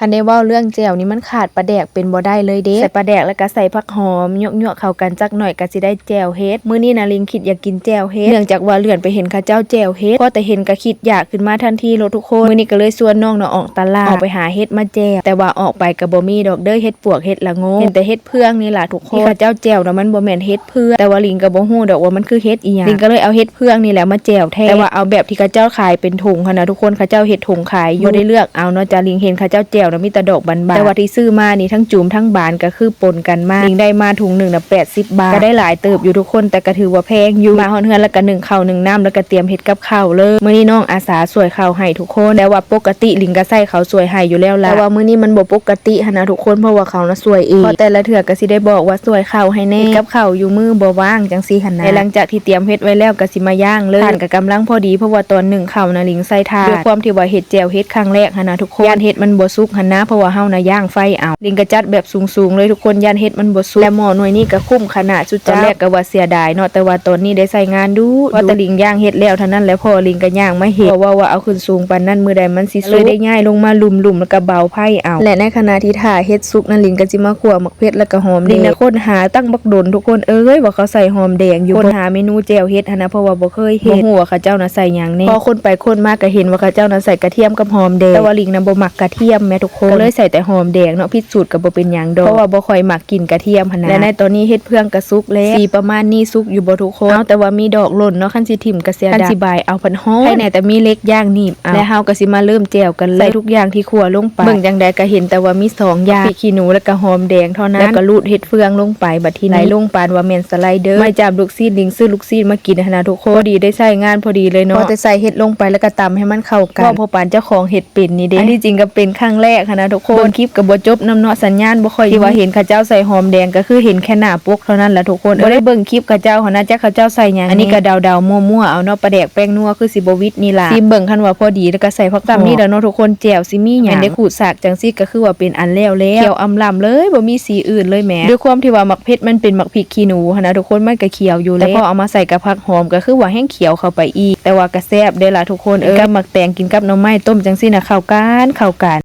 ຄັນໄດ້ເວົ້າເລື່ອງແຈ່ວນີ້ ມັນຂາດປາແດກເປັນບໍ່ໄດ້ເລີຍເດ້. ໃສ່ປາແດກ ແລ້ວກໍໃສ່ຜັກຫອມ ຍົວະໆເຂົ້າກັນຈັກໜ້ອຍ ກໍຊິໄດ້ແຈ່ວເຫັດ. ມື້ນີ້ນາລິງຄິດຢາກກິນແຈ່ວເຫັດ ເນື່ອງຈາກວ່າເລື່ອນໄປເຫັນເຂົາເຈົ້າແຈ່ວເຫັດ ພໍແຕ່ເຫັນກໍຄິດຢາກຂຶ້ນມາທັນທີໂລດທຸກຄົນ. ມື້ນີ້ກໍເລີຍຊວນນ້ອງນະອອກຕະຫຼາດ ອອກໄປຫາເຫັດມາແຈ່ວ ແຕ່ວ່າອອກໄປກໍບໍ່ມີດອກເດີ ເຫັດປວກເຫັດລະໂງກ ເຫັນແຕ່ເຫັດເຜືອງນີ້ລະທຸກຄົນ. ທີ່ເຂົາເຈົ້າແຈ່ວນະ ມັນບໍ່ແມ່ນເຫັດ ເຜືອກ ແຕ່ວ່າລິງກໍບໍ່ຮູ້ດອກວ່າມັນຄືເຫັດອີ່ຫຍັງ ລິງກໍເລີຍເອົາເຫັດເຜືອງນີ້ແຫຼະມາແຈ່ວແທນ. ແຕ່ວ່າເອົາແບບທີ່ເຂົາເຈົ້າຂາຍເປັນຖົງຫັ້ນນະທຸກຄົນ ເຂົາເຈົ້າເຮັດຖົງຂາຍຢູ່ ບໍ່ໄດ້ເລືອກເອົາເນາະ. ຈາລິງເຫັນເຂົາເຈົ້າແຈ່ວນະມີແຕ່ດອກບານໆ ແຕ່ວ່າທີ່ຊື້ມານີ້ທັງຈູມທັງບານກໍຄືປົນກັນມາ. ລິງໄດ້ມາຖົງໜຶ່ງນະແປດສິບບາດ ກໍໄດ້ຫຼາຍເຕີບຢູ່ທຸກຄົນ ແຕ່ກໍຖືວ່າແພງຢູ່. ມາຮອດເຮືອນແລ້ວກໍໜຶ້ງເຂົ້າໜຶ້ງນ້ຳ ແລ້ວກໍຕຽມເຮັດກັບເຂົ້າເລີຍ. ມື້ນີ້ນ້ອງອາສາຊ່ວຍເຂົ້າໃຫ້ທຸກຄົນ ແຕ່ວ່າປົກກະຕິລິງກໍໃສ່ເຂົ້າຊ່ວຍໃຫ້ຢູ່ແລ້ວລະ ແຕ່ວ່າມື້ນີ້ມັນບໍ່ປົກກະຕິຫັ້ນນະທຸກຄົນ ເພາະວ່າເຂົານະຊ່ວຍເອງ ເພາະແຕ່ລະເທື່ອກໍຊິໄດ້ບອກວ່າ ຊ່ວຍເຂົ້າໃຫ້ແດ່ ເຮັດກັບເຂົ້າຢູ່ມື້ບໍ່ວ່າງ ຈັ່ງຊີ້ຫັ້ນນະ. ແລະ ຫຼັງຈາກທີ່ຕຽມເຮັດໄວ້ແລ້ວກໍຊິມາຍ່າງເລີຍ. ຖ່ານກໍກຳລັງພໍດີ ເພາະວ່າຕອນໜຶ້ງເຂົ້ານະ ລິງໃສ່ຖ່ານ. ດ້ວຍຄວາມທີ່ວ່າເຮັດແຈ່ວເຫັດຄັ້ງແລກຫັ້ນນະທຸກຄົນ ຢ້ານເຫັດມັນບໍ່ສຸກຫັ້ນນະ ເພາະວ່າເຮົານະຍ່າງໄຟເອົາ. ລິງກໍຈັດແບບສູງໆເລີຍທຸກຄົນ ຢ້ານເຫັດມັນບໍ່ສຸກ. ແລະ ໝໍ້ໜ່ວຍນີ້ກໍຄຸ້ມຂະໜາດສຸດ. ຕອນແລກກໍວ່າເສຍດາຍເນາະ ແຕ່ວ່າຕອນນີ້ໄດ້ໃຊ້ງານດຸ. ພໍແຕ່ລິງຍ່າງເຫັດແລ້ວເທົ່ານັ້ນແຫຼະ ພໍ່ລິງກໍຍ່າງມາເຫັນ ເວົ້າວ່າເອົາຂຶ້ນສູງປານນັ້ນ ມື້ໃດມັນຊິສຸກ. ກໍເລີຍໄດ້ຍ້າຍລົງມາລຸ່ມໆ ແລ້ວກໍເບົາໄຟເອົາ. ແລະ ໃນຂະນະທີ່ຖ້າເຫັດສຸກນັ້ນ ລິງກໍຊິມາຂົ້ວໝາກ ເຜັດ ແລ້ວກໍຫອມແດງ. ລິງນະຄົ້ນຫາຕັ້ງບັກດົນທຸກຄົນເອີຍ ວ່າເຂົາໃສ່ຫອມແດງຢູ່ ຄົ້ນຫາເມນູແຈ່ວເຫັດຫັ້ນນະ ເພາະວ່າບໍ່ເຄີຍເຮັດ ບໍ່ຮູ້ວ່າເຂົາເຈົ້ານະໃສ່ຫຍັງແດ່. ພໍຄົ້ນໄປຄົ້ນມາກໍເຫັນວ່າເຂົາເຈົ້ານະໃສ່ກະທຽມກັບຫອມແດງ ແຕ່ວ່າລິງນະບໍ່ມັກກະທຽມແໝ່ທຸກຄົນ ກໍເລີຍໃສ່ແຕ່ຫອມແດງເນາະ. ຜິດສູດກໍບໍ່ເປັນຫຍັງດອກ ເພາະວ່າບໍ່ຄ່ອຍມັກກິນກະທຽມຫັ້ນນະ. ແລະ ໃນຕອນນີ້ເຫັດເຜືອງກໍສຸກແລ້ວ ສີປະມານນີ້ ສຸກຢູ່ບໍ່ທຸກຄົນ? ເອົາ ແຕ່ວ່າມີດອກຫຼົ່ນເນາະ ຄັນຊິຖິ້ມກໍເສຍດາຍ ຄັນຊິບາຍເອົາພັດຮ້ອນ. ໃຜແນ່ແຕ່ມີເຫຼັກຢາງໜີບ ເອົາ ແລະ ເຮົາກໍຊິມາເລີ່ມແຈ່ວກັນເລີຍ ໃສ່ທຸກຢ່າງທີ່ຂົ້ວລົງໄປ. ເບິ່ງຈັ່ງໃດກໍເຫັນແຕ່ວ່າມີສອງຢ່າງ ໝາກພິກຂີ້ໜູ ແລ້ວກໍຫອມແດງເທົ່ານັ້ນ ແລ້ວກໍລູດເຫັດເຟືອງລົງໄປ. ບັດທີນີ້ໄຫຼລົງປານວ່າແມ່ນສະໄລເດີ. ໄມ້ຈາມລູກຊີ້ນ ລິງຊື້ລູກຊີ້ນມາກິນຫັ້ນນະທຸກຄົນ ພໍດີໄດ້ໃຊ້ງານພໍດີເລີຍເນາະ. ພໍແຕ່ໃສ່ເຫັດລົງໄປ ແລ້ວກໍຕຳໃຫ້ມັນເຂົ້າກັນ ເວົ້າພໍປານເຈົ້າຂອງເຮັດເປັນນີ້ເດ້. ອັນທີ່ຈິງກໍເປັນຄັ້ງແລກຫັ້ນນະທຸກຄົນ ເບິ່ງຄລິບກໍບໍ່ຈົບນຳເນາະ ສັນຍານບໍ່ຄ່ອຍດີ. ທີ່ວ່າເຫັນເຂົາເຈົ້າໃສ່ຫອມແດງ ກໍຄືເຫັນແຄ່ໜ້າປົກເທົ່ານັ້ນລະທຸກຄົນ ບໍ່ໄດ້ເບິ່ງຄລິບເຂົາເຈົ້າຫັ້ນນະ. ຈັກເຂົາເຈົ້າໃສ່ຫຍັງແນ່ ອັນນີ້ກໍເດົາໆມົວໆເອົາເນາະ. ປາແດກແປ້ງນົວຄືຊິບໍ່ຫວິດນີ້ລະ ຊີມເບິ່ງ ຄັນວ່າພໍດີແລ້ວກໍໃສ່ຜັກຫອມ. ສ່ຳນີ້ລະເນາະທຸກຄົນ ແຈ່ວຊິມີຫຍັງ ແມ່ນໄດ້ຂູດສາກຈັ່ງຊີ້ກໍຄືວ່າເປັນອັນແລ້ວແລ້ວ ຂຽວອຳລຳເລີຍ ບໍ່ມີສີອື່ນເລີຍແໝ່. ດ້ວຍຄວາມທີ່ວ່າໝາກເຜັດມັນເປັນໝາກພິກຂີ້ໜູຫັ້ນນະທຸກຄົນ ມັນກໍຂຽວຢູ່ແລ້ວ ແຕ່ພໍເອົາມາໃສ່ກັບຜັກຫອມກໍຄືວ່າແຮ່ງຂຽວເຂົ້າໄປອີກ. ແຕ່ວ່າກໍແຊບເດ້ລະທຸກຄົນເອີຍ ກັບໝາກແຕງ ກິນກັບໜໍ່ໄມ້ຕົ້ມຈັ່ງຊີ້ນະ ເຂົ້າກັນ ເຂົ້າກັນ.